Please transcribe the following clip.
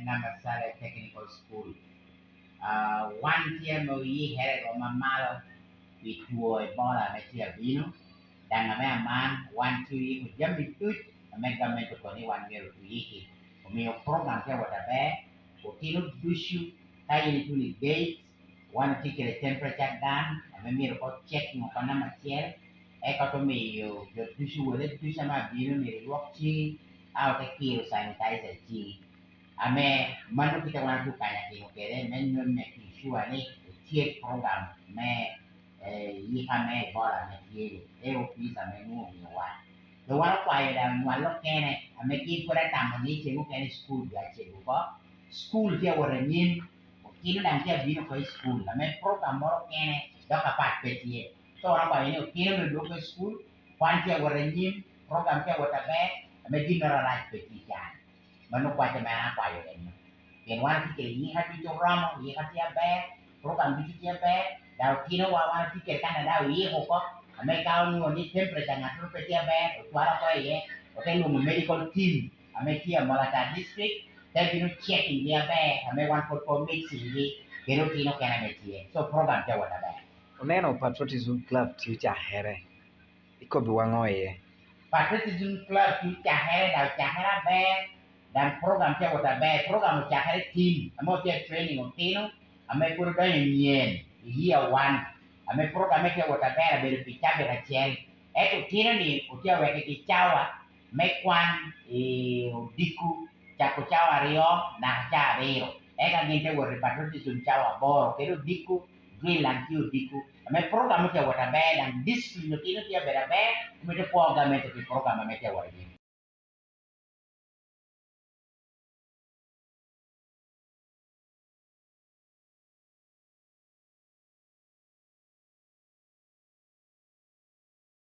Namasale Technical School. Wan tye ma oyikere i rwom ma malo pi two Ebola ma tye ka bino danga me aman wan tye oyiko jami duc ma gavment okobo ni wan myero oyiki omiyo program tye ka wot aber otino ducu ka in ituno i gate wan watye kwede temperature gun ma myero kong ocek woko namba acel eka te miyo jo ducu wele ducu ma bino myero ilwok cingi ka ote kiro sanitizer i cingi ame mano kite wan watye ka timo kwede me making sure ni otyek program me yika me Ebola ma tye-ni AOPs ame nongo omiyowa dong wan okwayo dong nywal okene ame gin pud atamo ni ceng mukene cukul obiacego oko cukul tye ka wot anyim otino dong tye ka bino oko i cukul ame program moro kene dok apat pe tye co wan okwayo ni otino myero odwog i cukul kwan tye ka wot anyim program tye ka wot aber ame gin moro marac pe tye i caa-ni ma nongo kwace mere akwayo eno pien wan watye kwede yika ducu oromo yika tye aber program ducu tye aber dok otino wa wan watye kwede kany dong oyiko oko ame ka onongo ni temperature ngat moro pe tye aber ocwalo oko iye ote lwongo medical team ame tye i Amolatar district te bino checking gi aber ame wan pwod pe wa mixing gi kede otino kene ame tye so program tye ka wot aber. Oneno Patriotism Club tye ocakere i kobiwa ngo iye? Patriotism Club tye ocakere dok ocakere aber dok program tye ka wot aber. Program ocakere tin ame watye ka training otino ame pwod odonyo nyen i year one ame programme tye ka wot aber abedo pi cabit acel ento otino ni otye ka weko ki cawa me kwan i odiko cako cawa aryo naka cawa abiro eka gin te wot i patriotism cawa aboro kede odiko drill dang tye odiko ame program tye ka wot aber dang discipline otino tye ka bedo aber omito pwo gamente pi program ame tye ka wot anyim.